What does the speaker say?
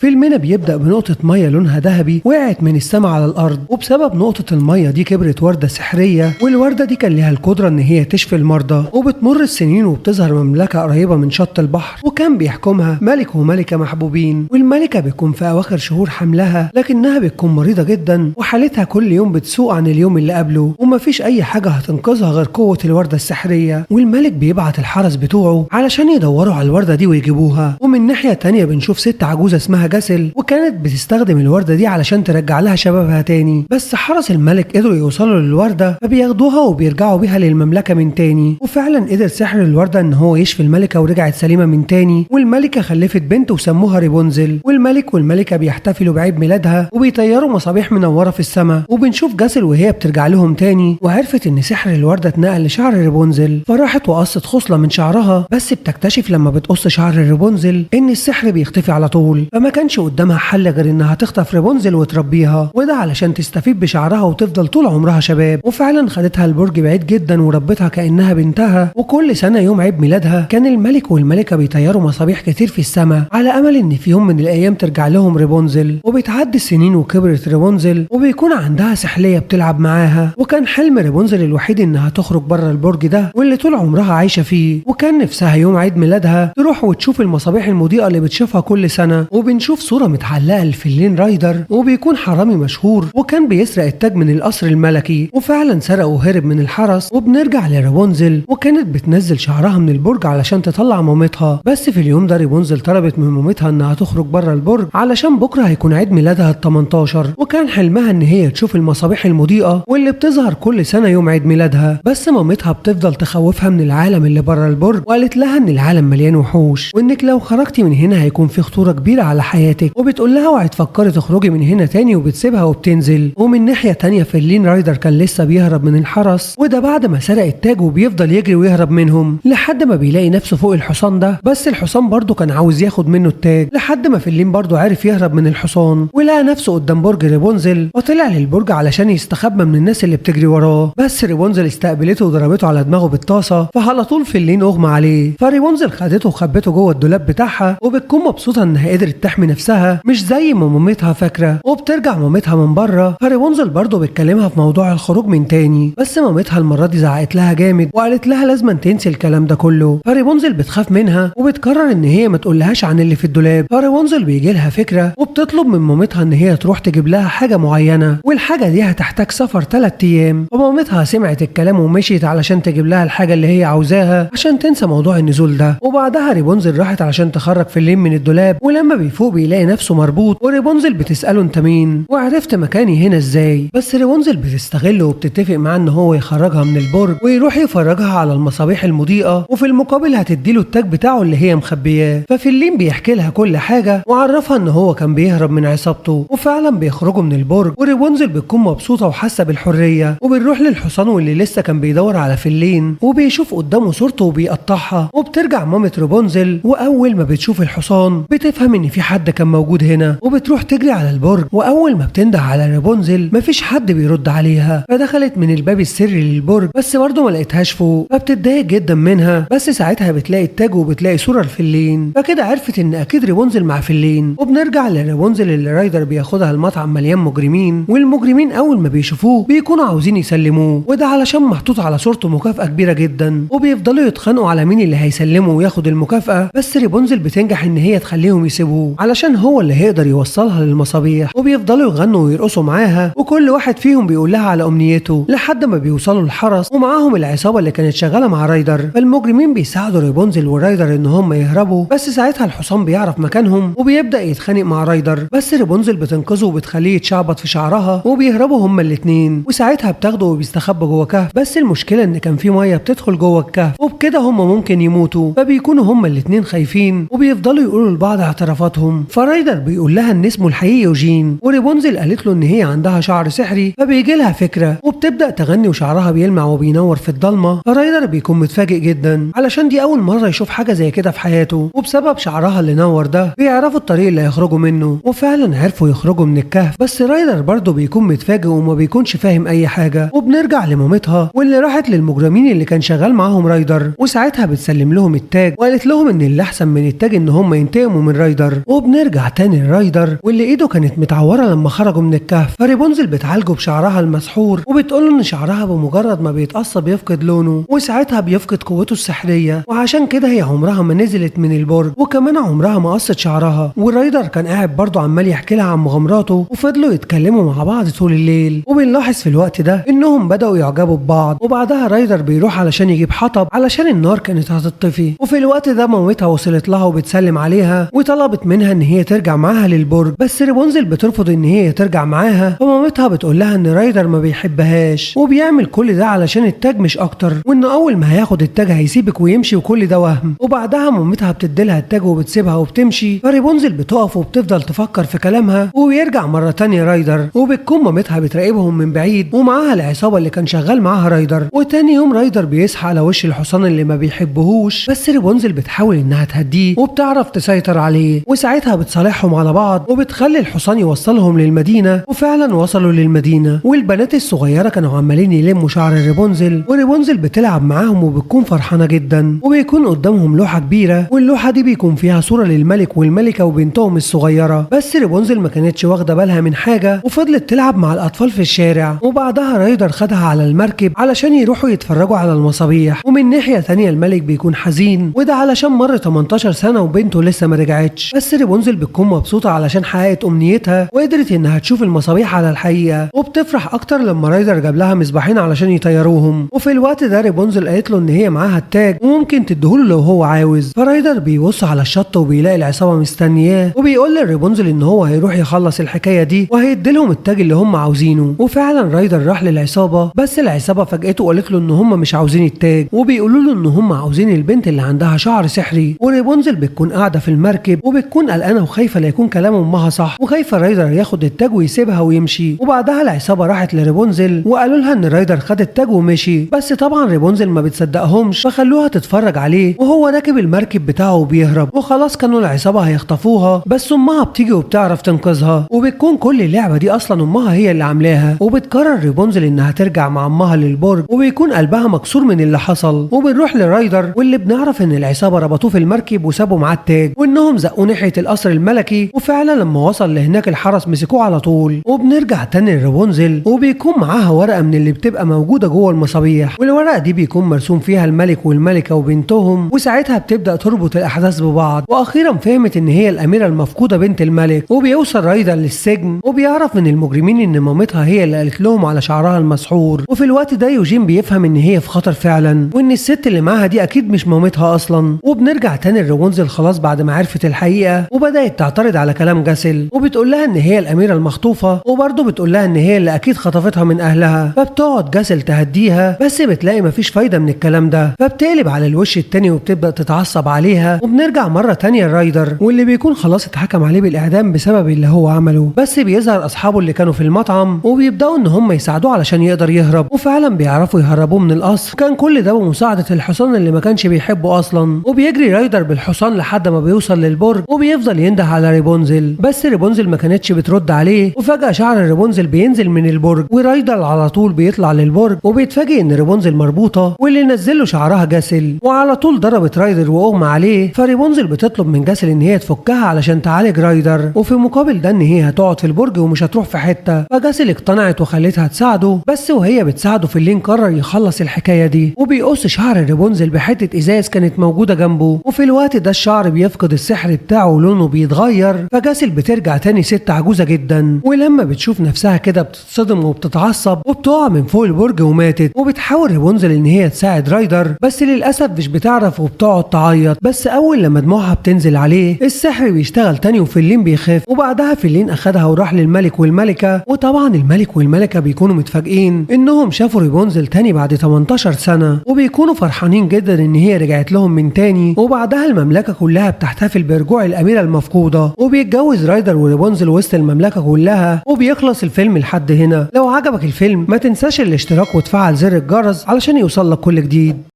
فيلمنا بيبدأ بنقطة مية لونها ذهبي وقعت من السماء على الأرض، وبسبب نقطة المية دي كبرت وردة سحرية، والوردة دي كان لها القدرة إن هي تشفي المرضى. وبتمر السنين وبتظهر مملكة قريبة من شط البحر، وكان بيحكمها ملك وملكة محبوبين. والملكة بتكون في أواخر شهور حملها، لكنها بتكون مريضة جدا وحالتها كل يوم بتسوء عن اليوم اللي قبله، ومفيش أي حاجة هتنقذها غير قوة الوردة السحرية. والملك بيبعت الحرس بتوعه علشان يدوروا على الوردة دي ويجيبوها. ومن ناحية تانية بنشوف ست عجوزة اسمها جاسل، وكانت بتستخدم الوردة دي علشان ترجع لها شبابها تاني، بس حرس الملك قدروا يوصلوا للوردة فبياخدوها وبيرجعوا بيها للمملكة من تاني. وفعلا قدر سحر الوردة ان هو يشفي الملكة ورجعت سليمة من تاني، والملكة خلفت بنت وسموها ريبونزل. والملك والملكة بيحتفلوا بعيد ميلادها وبيطيروا مصابيح منورة في السماء. وبنشوف جاسل وهي بترجع لهم تاني، وعرفت ان سحر الوردة اتنقل لشعر ريبونزل، فراحت وقصت خصلة من شعرها، بس بتكتشف لما بتقص شعر ريبونزل ان السحر بيختفي على طول، فما كانش قدامها حل غير انها تخطف ريبونزل وتربيها، وده علشان تستفيد بشعرها وتفضل طول عمرها شباب. وفعلا خدتها البرج بعيد جدا وربتها كانها بنتها. وكل سنة يوم عيد ميلادها كان الملك والملكة بيطيروا مصابيح كتير في السماء على امل ان في يوم من الايام ترجع لهم ريبونزل. وبتعدي السنين وكبرت ريبونزل وبيكون عندها سحليه بتلعب معاها، وكان حلم ريبونزل الوحيد انها تخرج بره البرج ده واللي طول عمرها عايشه فيه، وكان نفسها يوم عيد ميلادها تروح وتشوف المصابيح المضيئة اللي بتشوفها كل سنة. وبنشوف صوره متعلقه لفلين رايدر، وبيكون حرامي مشهور وكان بيسرق التاج من القصر الملكي، وفعلا سرقه وهرب من الحرس. وبنرجع لريبونزل وكانت بتنزل شعرها من البرج علشان تطلع مامتها، بس في اليوم ده ريبونزل طلبت من مامتها انها تخرج بره البرج علشان بكره هيكون عيد ميلادها ال 18، وكان حلمها ان هي تشوف المصابيح المضيئة واللي بتظهر كل سنة يوم عيد ميلادها. بس مامتها بتفضل تخوفها من العالم اللي بره البرج، وقالت لها ان العالم مليان وحوش وانك لو خرجتي من هنا هيكون في خطورة كبيرة على حياتك، وبتقول لها اوعي تفكري تخرجي من هنا تاني، وبتسيبها وبتنزل. ومن ناحية تانية فلين رايدر كان لسه بيهرب من الحرس، وده بعد ما سرق التاج، وبيفضل يجري ويهرب منهم لحد ما بيلاقي نفسه فوق الحصان ده، بس الحصان برضه كان عاوز ياخد منه التاج، لحد ما فلين برضه عرف يهرب من الحصان ولقى نفسه قدام برج ريبونزل، وطلع للبرج علشان يستخبى من الناس اللي بتجري وراه. بس ريبونزل استقبلته وضربته على دماغه بالطاسه، فعلى طول فلين اغمى عليه، فريبونزل خدته وخبته جوه الدولاب بتاعها، وبتكون مبسوطة انها قدرت تحمي نفسها مش زي ما مامتها فاكره. وبترجع مامتها من بره، فريبونزل برضه بتكلمها في موضوع الخروج من تاني، بس مامتها المرة دي زعقت لها جامد وقالت لها لازم تنسي الكلام ده كله. فريبونزل بتخاف منها وبتقرر ان هي ما تقولهاش عن اللي في الدولاب. فريبونزل بيجي لها فكرة وبتطلب من مامتها ان هي تروح تجيب لها حاجة معينة، والحاجة دي هتحتاج سفر 3 ايام. فمامتها سمعت الكلام ومشيت علشان تجيب لها الحاجة اللي هي عاوزاها عشان تنسى موضوع النزول ده. وبعدها ريبونزل راحت علشان تخرج فلين من الدولاب، ولما بيفوق بيلاقي نفسه مربوط، وريبونزل بتساله انت مين وعرفت مكاني هنا ازاي؟ بس ريبونزل بتستغله وبتتفق معاه ان هو يخرجها من البرج ويروح يفرجها على المصابيح المضيئة، وفي المقابل هتديله التاج بتاعه اللي هي مخبياه. ففلين بيحكي لها كل حاجة وعرفها ان هو كان بيهرب من عصابته، وفعلا بيخرجوا من البرج، وريبونزل بتكون مبسوطة وحاسه بالحرية. وبنروح للحصان واللي لسه كان بيدور على فلين، وبيشوف قدامه صورته وبيقطعها. وبترجع مامة ريبونزل، واول ما بتشوف الحصان بتفهم ان في حد كان موجود هنا، وبتروح تجري على البرج، واول ما بتنده على ريبونزل مفيش حد بيرد عليها، فدخلت من الباب السري للبرج بس برضه ما لقيتهاش فوق، فبتتضايق جدا منها. بس ساعتها بتلاقي التاج وبتلاقي صوره لفلين، فكده عرفت ان اكيد ريبونزل مع فلين. وبنرجع لريبونزل اللي رايدر بياخدها المطعم مليان مجرمين، والمجرمين اول ما بيشوفوه بيكونوا عاوزين يسلموه، وده علشان محطوط على صورته مكافأة كبيرة جدا، وبيفضلوا يتخانقوا على مين اللي هيسلمه وياخد المكافأة. بس ريبونزل بتنجح ان هي تخليهم يسيبوه علشان هو اللي هيقدر يوصلها للمصابيح، وبيفضلوا يغنوا ويرقصوا معاها، وكل واحد فيهم بيقول لها على امنيته لحد ما بيوصلوا الحرس ومعاهم العصابة اللي كانت شغالة مع رايدر. فالمجرمين بيساعدوا ريبونزل ورايدر ان هم يهربوا، بس ساعتها الحصان بيعرف مكانهم وبيبدا يتخانق مع رايدر، بس ريبونزل بتنقذه وبتخليه يتشعبط في شعرها وبيهربوا هما الاتنين. وساعتها بتاخده وبيستخبوا جوه كهف، بس المشكلة ان كان في مية بتدخل جوه الكهف وبكده هما ممكن يموتوا، فبيكونوا هما الاتنين خايفين وبيفضلوا يقولوا لبعض اعترافاتهم. فرايدر بيقول لها ان اسمه الحقيقي يوجين، وريبونزل قالت له ان هي عندها شعر سحري، فبيجي لها فكرة وبتبدا تغني وشعرها بيلمع وبينور في الضلمة. فرايدر بيكون متفاجئ جدا علشان دي اول مرة يشوف حاجة زي كده في حياته، وبسبب شعرها اللي نور ده بيعرفوا الطريق اللي هيخرجوا منه، وفعلا عرفوا يخرجوا من الكهف. بس رايدر برضه بيكون متفاجئ وما بيكونش فاهم اي حاجة. وبنرجع لمامتها واللي راحت للمجرمين اللي كان شغال معاهم رايدر، وساعتها بتسلم لهم التاج وقالت لهم ان اللي احسن من التاج ان هم ينتقموا من رايدر. وبنرجع وبنرجع تاني لرايدر واللي ايده كانت متعوره لما خرجوا من الكهف، فريبونزل بتعالجه بشعرها المسحور وبتقول له ان شعرها بمجرد ما بيتقص بيفقد لونه وساعتها بيفقد قوته السحريه، وعشان كده هي عمرها ما نزلت من البرج وكمان عمرها ما قصت شعرها. ورايدر كان قاعد برضه عمال يحكي لها عن مغامراته وفضلوا يتكلموا مع بعض طول الليل. وبنلاحظ في الوقت ده انهم بداوا يعجبوا ببعض. وبعدها رايدر بيروح علشان يجيب حطب علشان النار كانت هتطفي، وفي الوقت ده مامتها وصلت لها وبتسلم عليها وطلبت منها ان هي ترجع معاها للبرج، بس ريبونزل بترفض ان هي ترجع معاها. فمامتها بتقول لها ان رايدر ما بيحبهاش وبيعمل كل ده علشان التاج مش اكتر، وان اول ما هياخد التاج هيسيبك ويمشي وكل ده وهم. وبعدها مامتها بتديلها التاج وبتسيبها وبتمشي، فريبونزل بتقف وبتفضل تفكر في كلامها. وبيرجع مرة تانية رايدر وبتكون مامتها بتراقبهم من بعيد ومعاها العصابة اللي كان شغال معاها رايدر. وتاني يوم رايدر بيصحى على وش الحصان اللي ما بيحبهوش، بس ريبونزل بتحاول انها تهديه وبتعرف تسيطر عليه، وساعتها بتصالحهم على بعض وبتخلي الحصان يوصلهم للمدينة. وفعلا وصلوا للمدينة، والبنات الصغيرة كانوا عمالين يلموا شعر ريبونزل، وريبونزل بتلعب معاهم وبتكون فرحانة جدا. وبيكون قدامهم لوحة كبيرة، واللوحة دي بيكون فيها صورة للملك والملكة وبنتهم الصغيرة، بس ريبونزل ما كانتش واخدة بالها من حاجة وفضلت تلعب مع الأطفال في الشارع. وبعدها رايدر خدها على المركب علشان يروحوا يتفرجوا على المصابيح. ومن ناحية تانية الملك بيكون حزين، وده علشان مر 18 سنة وبنته لسه ما رجعتش، بس ريبونزل بتكون مبسوطة علشان حققت أمنيتها وقدرت إنها تشوف المصابيح على الحقيقة. وبتفرح أكتر لما رايدر جاب لها مصباحين علشان يطيروهم. وفي الوقت ده ريبونزل قالت له إن هي معاها التاج وممكن تديهوله لو هو عاوز. فرايدر بيبص على الشط وبيلاقي العصابة مستنياه، وبيقول لريبونزل إن هو هيروح يخلص الحكاية دي وهيديلهم التاج اللي هم عاوزينه. وفعلا رايدر راح للعصابة، بس العصابة فاجئته وقالت له إن هم مش عاوزين التاج، وبيقولوا له إن هم عاوزين البنت اللي عندها شعر سحري. وريبونزل بتكون قاعدة في المركب وبتكون قلقانة وخايفة لا يكون كلام أمها صح، وخايفة رايدر ياخد التاج ويسيبها ويمشي. وبعدها العصابة راحت لريبونزل وقالوا لها إن رايدر خد التاج ومشي، بس طبعا ريبونزل ما بتصدقهمش، فخلوها تتفرج عليه وهو راكب المركب بتاعه وبيهرب. وخلاص كانوا العصابة هيخطفوها، بس أمها بتيجي وبتعرف تنقذها، وبتكون كل اللعبة دي أصلا أمها هي اللي عاملاها. وبتقرر ريبونزل إنها ترجع مع أمها للبرج، وبيكون قلبها مكسور من اللي حصل. وبنروح لرايدر واللي بنعرف إن العصابة ربطوه في المركب وسابوا معاه التاج، وإنهم زقوه ناحية القصر الملكي. وفعلا لما وصل لهناك الحرس مسكوه على طول. وبنرجع تاني لريبونزل وبيكون معاها ورقة من اللي بتبقى موجودة جوه المصابيح، والورقة دي بيكون مرسوم فيها الملك والملكة وبنتهم. وساعتها بتبدأ تربط الأحداث ببعض، وأخيرا فهمت إن هي الأميرة المفقودة بنت الملك. وبيوصل رايدر للسجن وبيعرف من المجرمين إن مامتها هي اللي قالت لهم على شعرها المسحور. وفي الوقت ده يوجين بيفهم إن هي في خطر فعلا، وإن الست اللي معاها دي أكيد مش مامتها أصلا. وبنرجع تاني لريبونزل خلاص بعد ما عرفت الحقيقة، وبدأت تعترض على كلام جاسل وبتقول لها إن هي الأميرة المخطوفة، وبرضه بتقول لها إن هي اللي أكيد خطفتها من أهلها. فبتقعد جاسل تهديها، بس بتلاقي مفيش فايدة من الكلام ده، فبتقلب على الوش التاني وبتبدأ تتعصب عليها. وبنرجع مرة تانية لرايدر واللي بيكون خلاص اتحكم عليه بالإعدام بسبب اللي هو عمله، بس بيظهر أصحابه اللي كانوا في المطعم وبيبدأوا إن هم يساعدوه علشان يقدر يهرب، وفعلا بيعرفوا يهربوه من القصر. كان كل ده بمساعدة الحصان اللي ما كانش بيحبه أصلا. وبيجري رايدر بالحصان لحد ما بيوصل للبرج، وبيفضل ينده على ريبونزل، بس ريبونزل ما كانتش بترد عليه. وفجأة شعر ريبونزل بينزل من البرج، ورايدر على طول بيطلع للبرج وبيتفاجئ ان ريبونزل مربوطة واللي نزل له شعرها جاسل، وعلى طول ضربت رايدر واغمى عليه. فريبونزل بتطلب من جاسل ان هي تفكها علشان تعالج رايدر، وفي مقابل ده ان هي هتقعد في البرج ومش هتروح في حتة. فجاسل اقتنعت وخلتها تساعده، بس وهي بتساعده فيلين قرر يخلص الحكاية دي، وبيقص شعر ريبونزل بحتة ازاز كانت موجودة جنبه. وفي الوقت ده الشعر بيفقد السحر بتاعه ولونه بيتغير، فجاسل بترجع تاني ست عجوزة جدا، ولما بتشوف نفسها كده بتتصدم وبتتعصب وبتقع من فوق البرج وماتت. وبتحاول ريبونزل ان هي تساعد رايدر، بس للاسف مش بتعرف وبتقعد تعيط، بس اول لما دموعها بتنزل عليه السحر بيشتغل تاني وفيلين بيخاف. وبعدها فيلين اخدها وراح للملك والملكة، وطبعا الملك والملكة بيكونوا متفاجئين انهم شافوا ريبونزل تاني بعد 18 سنة، وبيكونوا فرحانين جدا ان هي رجعت لهم من تاني. وبعدها المملكة كلها بتحتفل برجوع الأميرة المفقودة، وبيتجوز رايدر وريبونزل وسط المملكة كلها، وبيخلص الفيلم لحد هنا. لو عجبك الفيلم ما تنساش الاشتراك وتفعل زر الجرس علشان يوصل لك كل جديد.